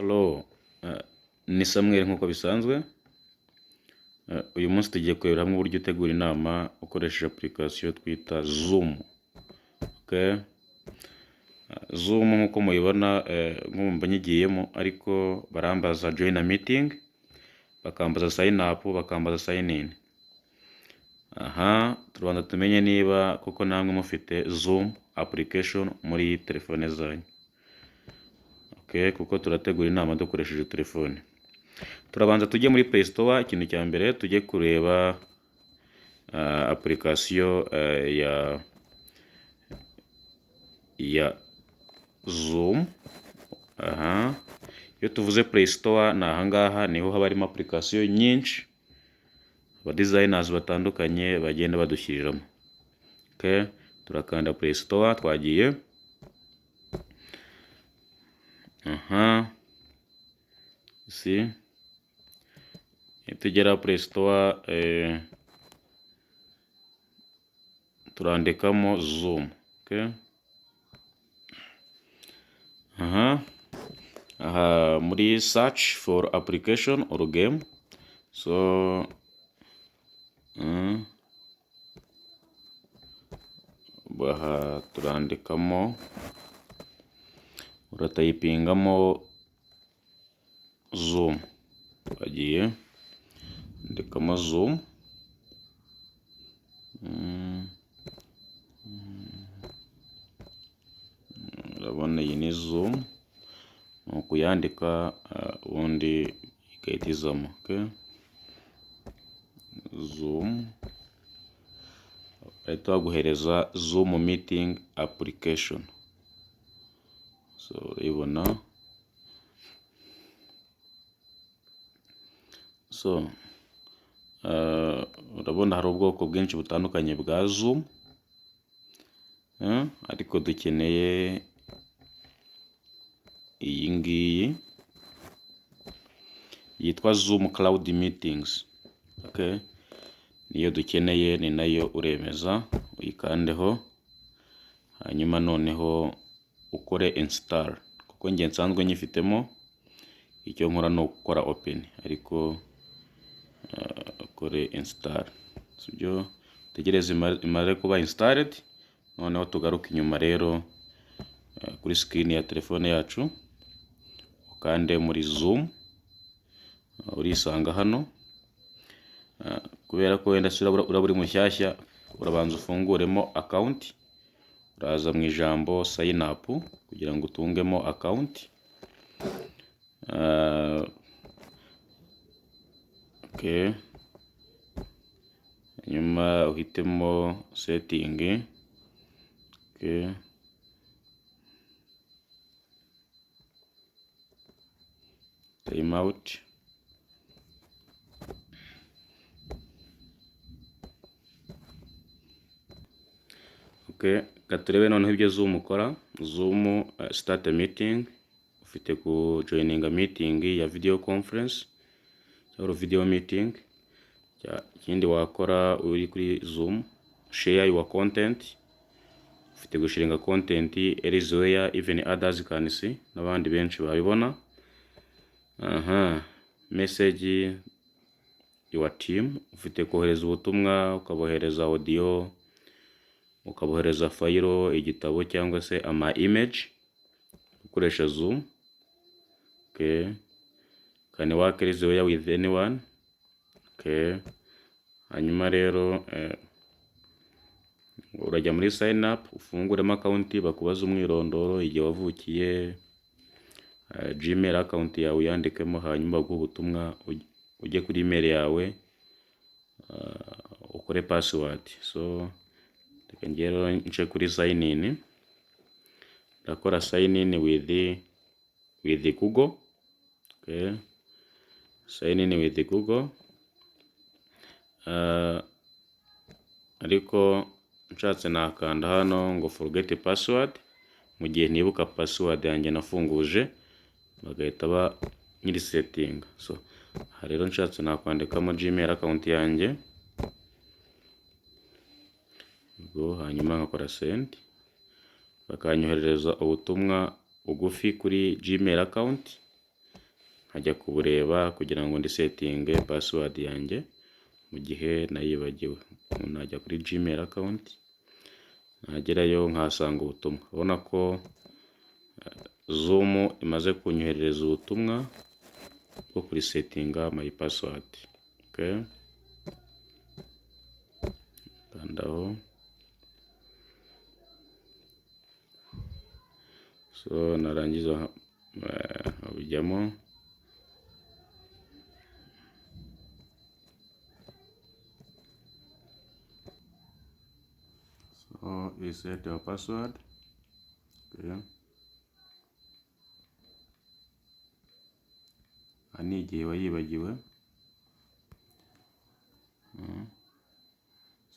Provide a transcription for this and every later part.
Hello, ni Samuel nk'uko bisanzwe. Uyu munsi tugiye kurebera hamwe uburyo utegura inama ukoresheje application twita Zoom. Okay? Zoom nk'uko mubibona, nkumva nyigiyemo ariko barambaza join a meeting, bakambaza sign up, bakambaza sign in. Aha, tubanza tumenye niba koko namwe mufite Zoom application muri telefone zanyu. Okay, kuko turategura inama dukoresheje telefone. Turabanza tujye muri Play Store, ikintu cya mbere tujye kureba application ya Zoom. Aha, iyo tuvuze Play Store ni ahangaha niho haba harimo application nyinshi aba designers batandukanye bagenda badushyiriramo. Okay, turakanda Play Store twagiye. Aha, si nitugera Play Store turandikamo Zoom. Okay. Aha, aha muri search for application or game. So aha turandikamo, uratayipingamo Zoom. Twagiye andikamo Zoom. Urabona iyi ni Zoom, ni ukuyandika ubundi igahita izamo. Okay? Zoom bahita baguhereza Zoom meeting application. So urayibona. So urabona hari ubwoko bwinshi butandukanye bwa Zoom, ariko dukeneye iyi ngiyi yitwa Zoom Cloud Meetings. Okay? Niyo dukeneye, ni nayo uremeza uyikandeho, hanyuma noneho ukore install, kuko njye nsanzwe nyifitemo, icyo nkora ni ugukora open, ariko ukore install, sibyo? Utegereze imare kuba installed, noneho tugaruke inyuma rero kuri screen ya telefone yacu, ukande muri Zoom, urisanga hano. Kubera ko wenda se uraba uri mushyashya, urabanza ufunguremo account, uraza mu ijambo sign up kugira ngo utungemo account. Okay. Hanyuma uhitemo setting. Okay. Time out. Okay, reka turebe noneho ibyo Zoom ukora. Zoom start a meeting, ufite ku joininga meeting ya video conference cyangwa video meeting. Ikindi wakora uri kuri Zoom, share your content, ufite gusharinga content elsewhere even others can see, n'abandi benshi babibona. Aha, message your team, ufite kohereza ubutumwa, ukabohereza audio, ukabohereza fayilo, igitabo cyangwa se ama image ukoresha Zoom. Okay. Can work elsewhere with anyone. Okay. Hanyuma rero urajya muri sign up, ufunguremo account, bakubaza umwirondoro, igihe wavukiye, Gmail account yawe uyandikemo, hanyuma baguhe ubutumwa ujye kuri email yawe, ukore password. So reka njye rero nce kuri sign in, ndakora sign in with Google. Okay. Sign in with Google. Ariko nshatse nakanda hano ngo forget password, mu gihe ntibuka password yanjye nafunguje, bagahita ba nyiri setting. So aha rero nshatse nakwandikamo Gmail account yanjye, ubwo hanyuma nkakora send, bakanyoherereza ubutumwa bugufi kuri Gmail account. Nkajya kubureba kugira ngo ndisettinge password yanjye mu gihe nayibagiwe. Najya kuri Gmail account, nagerayo nkahasanga ubutumwa. Urabona ko Zoom imaze kunyoherereza ubutumwa bwo kuresettinga my password. Okay. Kandaho. So narangiza nkabujyamo. So reset your password. Okay. Aha ni igihe wayibagiwe.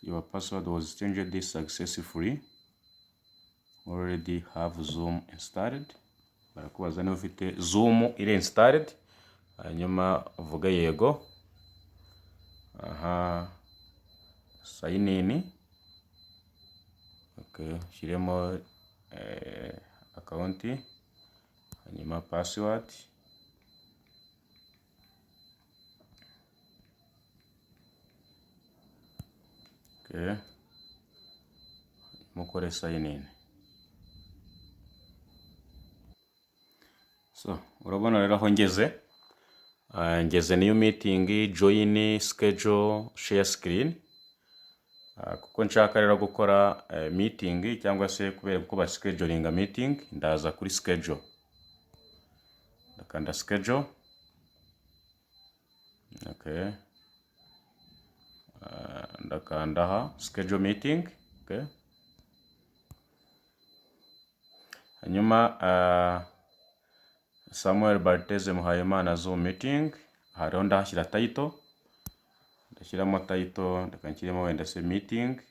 Your password was changed successfully. Already have Zoom installed. Barakubaza niba ufite Zoom iri installed, hanyuma uvuge yego. Aha, sign in. Okay, ushyiremo account, hanyuma password. Okay. Mukore sign in. So urabona rero aho ngeze. Ngeze new meeting, join, schedule, share screen. Kuko nshaka rero gukora meeting cyangwa se kubera ko ba scheduling meeting, ndaza kuri schedule. Ndakanda schedule. Okay. Ndakanda aha schedule meeting. Okay. Hanyuma Samuel Barteze Muhayimana Zoom meeting, aha rero ndahashyira title, ndashyiramo title, reka nshyiremo wenda se meeting,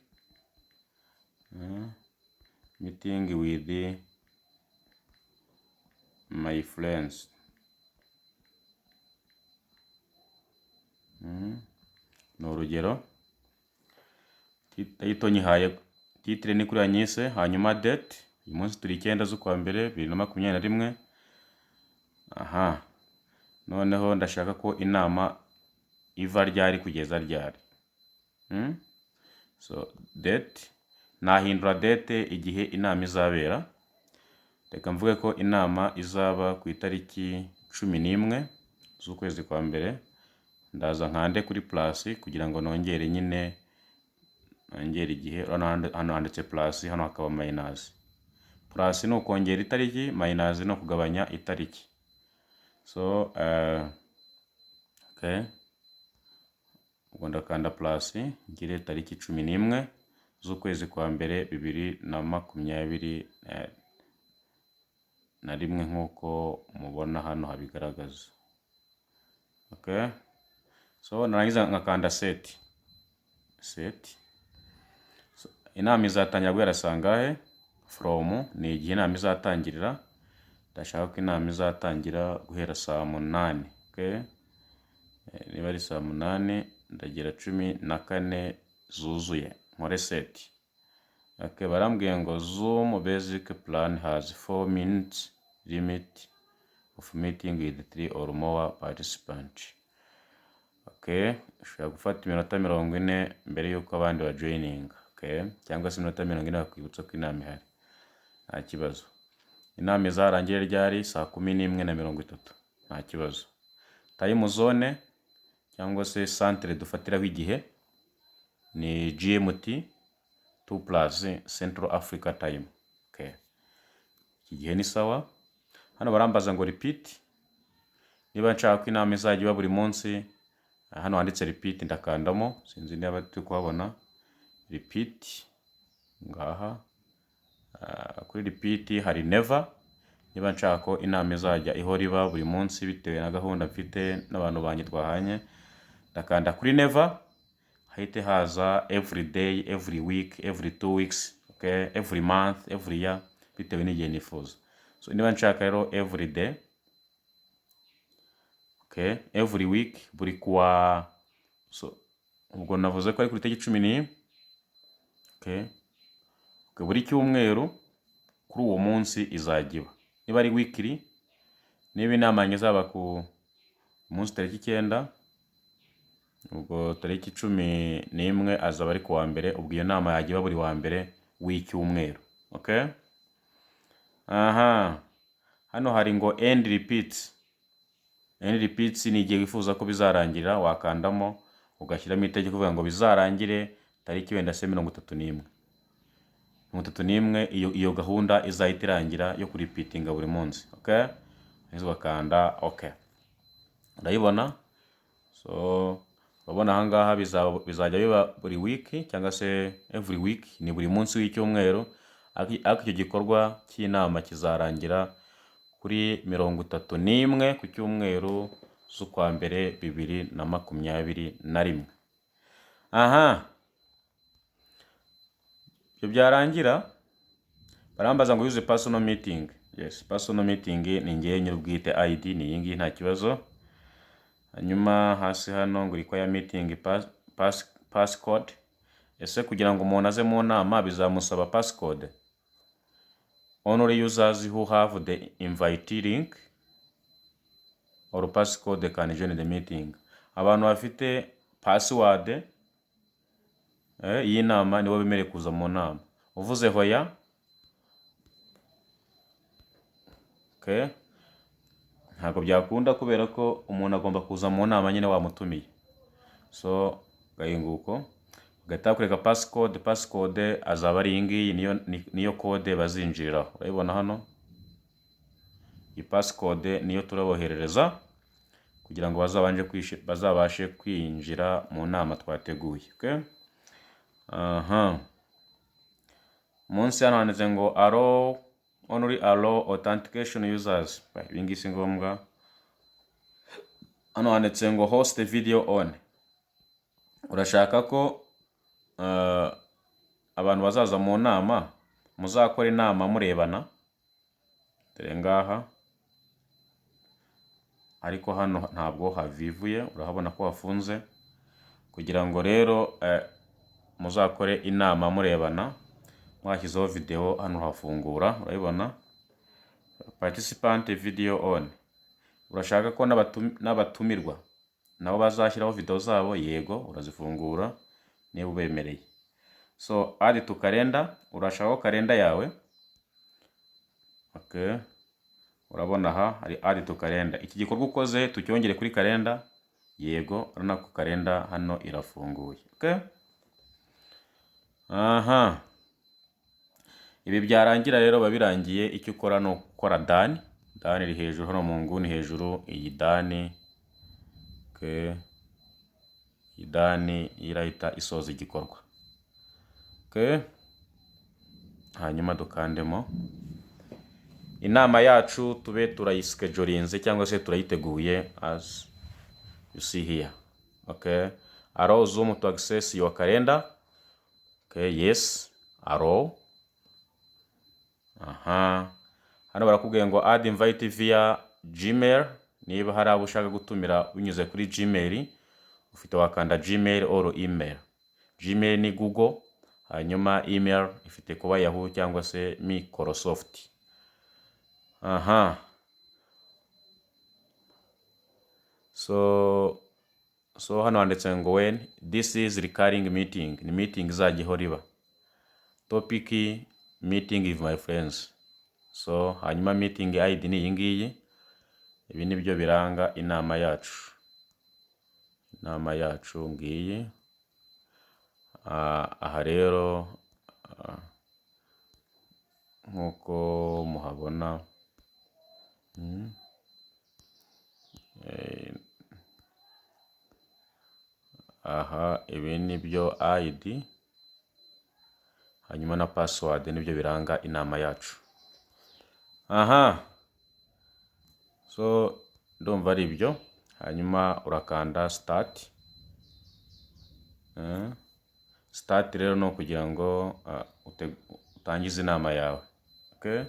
meeting with my friends. Ni urugero, title nyihaye title ni kuriya nyise, hanyuma date, uyu munsi turi 9 z'ukwa mbere 2021. Aha noneho ndashaka ko inama iva ryari kugeza ryari. So date, nahindura date igihe inama izabera. Reka mvuge ko inama izaba ku itariki 11 z'ukwezi kwa mbere. Ndaza nkande kuri plus kugira ngo nongere nyine nongere igihe. Urabona hano handitse plus, hano hakaba minus. Plus ni ukongera itariki, minus ni ukugabanya itariki. So okay, ubwo ndakanda plus ngire tariki 11 z'ukwezi kwa mbere 2021 nk'uko mubona hano habigaragaza. Okay, so narangiza nkakanda set. Set. So, inama izatangira guhera saa ngahe? From ni igihe inama izatangirira. Ndashaka ko inama izatangira guhera saa 8. Okay, niba ari saa 8 ndagira 14 zuzuye nkore set. Okay, barambwiye ngo Zoom basic plan has 4 minutes limit of meeting with 3 or more participants. Okay, ushobora gufata iminota 40 mbere y'uko abandi ba joining. Okay, cyangwa se iminota 40 bakwibutsa ko inama ihari, nta kibazo. Inama izarangira ryari? Saa 11:30, nta kibazo. Time zone cyangwa se centre dufatiraho igihe ni GMT 2 plus Central Africa Time. Okay, iki gihe ni sawa. Hano barambaza ngo repeat, niba nshaka ko inama izajya iba buri munsi. Hano handitse repeat ndakandamo, sinzi niba turi kuhabona repeat ngaha. Kuri repeat hari never, niba nshaka ko inama izajya ihora iba buri munsi bitewe na gahunda mfite n'abantu banjye twahanye, ndakanda kuri never, hahite haza every day, every week, every 2 weeks, okay, every month, every year, bitewe n'igihe nifuza. So niba nshaka rero every day, okay, every week, buri kuwa, so ubwo navuze ko ari kuri tariki 10, okay, okay, buri cyumweru kuri uwo munsi izajya iba. Niba ari weekly, niba inama yanjye izaba ku Umunsi tariki 9, ubwo tariki 11 azaba ari kuwa mbere, ubwo iyo nama yajya iba buri wa mbere w'icyumweru. Okay? Aha hano hari ngo end repeats. End repeats ni igihe wifuza ko bizarangirira, wakandamo ugashyiramo itegeko uvuga ngo bizarangire tariki wenda se 31. 31 iyo gahunda izahita irangira yo kurepeatinga buri munsi. Okay? Hanyuma ugakanda okay. Urayibona? So urabona aha ngaha bizajya biba buri week cyangwa se every week, ni buri munsi w'icyumweru, ariko icyo gikorwa cy'inama kizarangira kuri 31 ku cyumweru z'ukwa mbere 2021. Aha ibyo byarangira barambaza ngo use personal meeting. Yes, personal meeting ni ngewe nyir'ubwite, ID ni iyi ngiyi, nta kibazo. Hanyuma hasi hano ngo require meeting passcode. Ese kugira ngo umuntu aze mu nama bizamusaba passcode? Only users who have the invite link or passcode can join the meeting. Abantu bafite password y'inama nibo bemerewe kuza mu nama. Uvuze hoya, okay, ntabwo byakunda kubera ko umuntu agomba kuza mu nama nyine wamutumiye. So gahinguko ugahita bakwereka passcode. Passcode azaba ari iyi ngiyi, niyo code bazinjiriraho. Urayibona hano, iyi passcode niyo turaboherereza kugira ngo bazabashe kwinjira mu nama twateguye. Okay? Aha munsi hano handitse ngo allow only allow authentication users. Ibi ngibi si ngombwa. Hano handitse ngo host video on. Urashaka ko abantu bazaza mu nama muzakora inama murebana, dore ngaha, ariko hano ntabwo havivuye, urahabona ko hafunze. Kugira ngo rero muzakore inama murebana mwashyizeho video, hano urahafungura, urabibona, participant video on. Urashaka ko n'abatumirwa nabo bazashyiraho video zabo? Yego, urazifungura niba ubemereye. So add to calendar, urashaka ko calendar yawe, okay, urabona aha hari add to calendar. Iki gikorwa ukoze tucyongere kuri calendar? Yego, urabona ko calendar hano irafunguye. Okay? Aha ibi byarangira rero biba birangiye, icyo ukora ni ukora done. Done iri hejuru hano mu nguni hejuru, iyi done, okay. Iyi done irahita isoza igikorwa. Okay. Hanyuma dukandemo inama yacu, tube turayischedulinze cyangwa se turayiteguye as you see here. Okay. Allow Zoom to access your calendar. Okay, yes, allow. Aha hano barakubwiye ngo add invite via Gmail. Niba hari abo ushaka gutumira binyuze kuri Gmail, ufite wakanda Gmail or email. Gmail ni Google, hanyuma email ifite kuba Yahoo cyangwa se Microsoft. Aha so hano handitse ngo when this is recurring meeting, ni meeting izajya ihora iba. Topic, meeting with my friends. So hanyuma meeting ID ni iyi ngiyi. Ibi ni byo biranga inama yacu. Inama yacu ngiyi. Aha rero nk'uko muhabona, aha ibi ni byo ID, hanyuma na password nibyo biranga inama yacu. Aha so ndumva ari ibyo. Hanyuma urakanda start. Start rero ni ukugira ngo utangize inama yawe. Okay?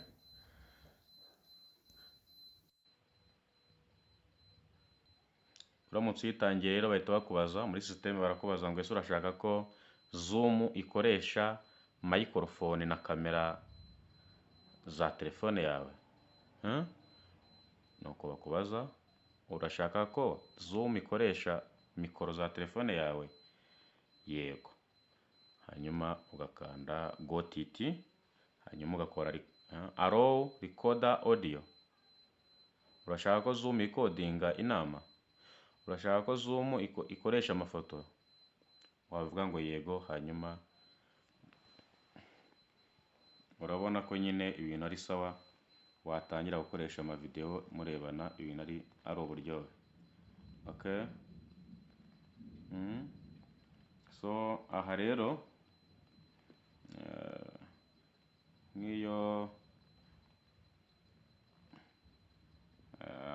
Uramutse uyitangiye rero bahita bakubaza muri system, barakubaza ngo ese urashaka ko Zoom ikoresha microphone na kamera za telefone yawe? Nuko bakubaza, Urashaka ko Zoom ikoresha mikoro za telefone yawe? Yego. Hanyuma ugakanda got it, hanyuma ugakora allow recorder audio. Urashaka ko Zoom irecordinga inama? Urashaka ko Zoom ikoresha amafoto? Wavuga ngo yego, hanyuma urabona ko nyine ibintu ari sawa, watangira gukoresha amavideo murebana, ibintu ari uburyohe. Okay. So aha rero nk'iyo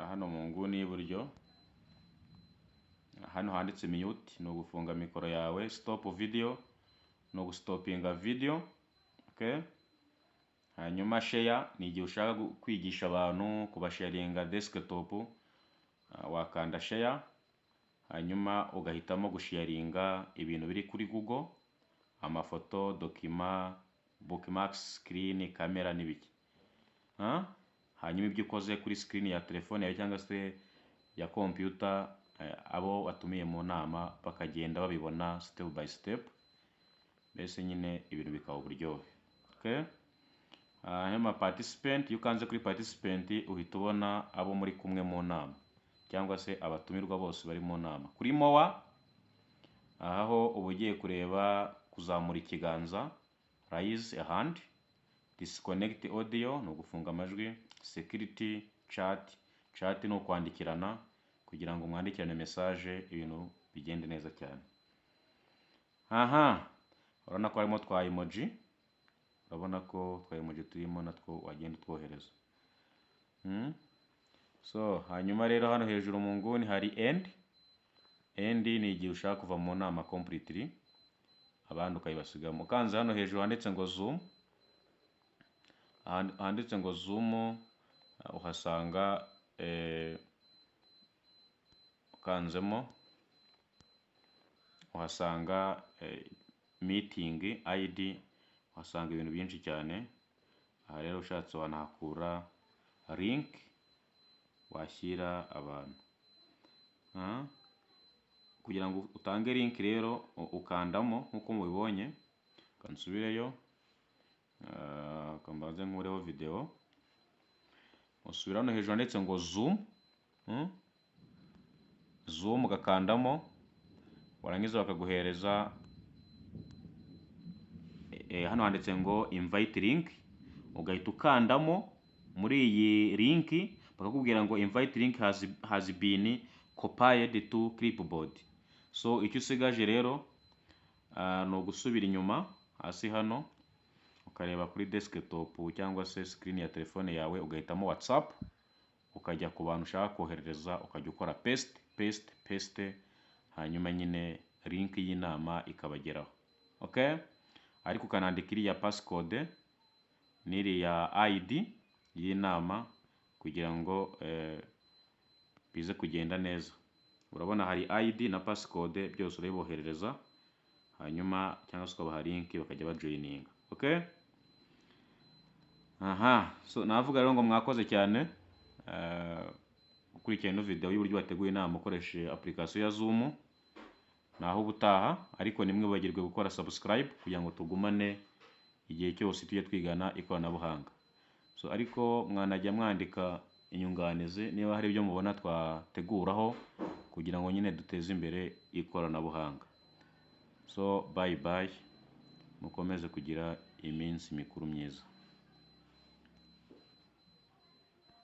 hano mu nguni y'iburyo hano handitse mute, ni ugufunga mikoro yawe. Stop video ni ugustopinga video. Okay. Hanyuma share ni igihe ushaka kwigisha abantu, kubasharinga desktop, wakanda share, hanyuma ugahitamo gusharinga ibintu biri kuri Google, amafoto, document, bookmarks, screen, camera n'ibiki. Hanyuma ibyo ukoze kuri screen ya telefone yawe cyangwa se ya computer, abo watumiye mu nama bakagenda babibona step by step, mbese nyine ibintu bikaba uburyohe. Okay? Hanyuma participant, iyo ukanze kuri participant uhita ubona abo muri kumwe mu nama cyangwa se abatumirwa bose bari mu nama. Kuri more aha ho uba ugiye kureba kuzamura ikiganza, raise a hand, disconnect audio ni ugufunga amajwi, security chat, chat ni ukwandikirana kugira ngo mwandikirane message, ibintu bigende neza cyane. Aha urabona ko harimo twa emoji, urabona ko twa emoji turimo natwo wagenda utwohereza. So hanyuma rero hano hejuru mu nguni hari end. End ni igihe ushaka kuva mu nama completely, abandi ukayibasigamo. Ukanze hano hejuru handitse ngo Zoom, handitse ngo Zoom, uhasanga ukanzemo uhasanga meeting ID, uhasanga ibintu byinshi cyane. Aha rero ushatse wanahakura link washyira abantu. Kugira ngo utange link rero ukandamo nk'uko mubibonye, kansubireyo, mbanze nkureho video. Usubira hano hejuru handitse ngo Zoom, Zoom ugakandamo, warangiza bakaguhereza hano handitse ngo invite link, ugahita ukandamo muri iyi link, bakakubwira ngo invite link has been copied to clipboard. So icyo usigaje rero ni ugusubira inyuma hasi hano, ukareba kuri desktop cyangwa se screen ya telefone yawe, ugahitamo WhatsApp, ukajya ku bantu ushaka koherereza, ukajya ukora paste, paste, paste, hanyuma nyine link y'inama ikabageraho. Okay? Ariko ukanandika iriya passcode n'iriya ID y'inama kugira ngo bize kugenda neza. Urabona hari ID na passcode byose urabiboherereza, hanyuma cyangwa se ukabaha link bakajya bajoininga. Okay? Aha, so navuga rero ngo mwakoze cyane gukurikirana ino video y'uburyo wateguye inama ukoresheje application ya Zoom. Naho ubutaha, ariko ntimwibagirwe gukora subscribe kugira ngo tugumane igihe cyose tujye twigana ikoranabuhanga. So ariko mwanajya mwandika inyunganizi niba hari ibyo mubona twateguraho kugira ngo nyine duteze imbere ikoranabuhanga. So bye bye, mukomeze kugira iminsi mikuru myiza.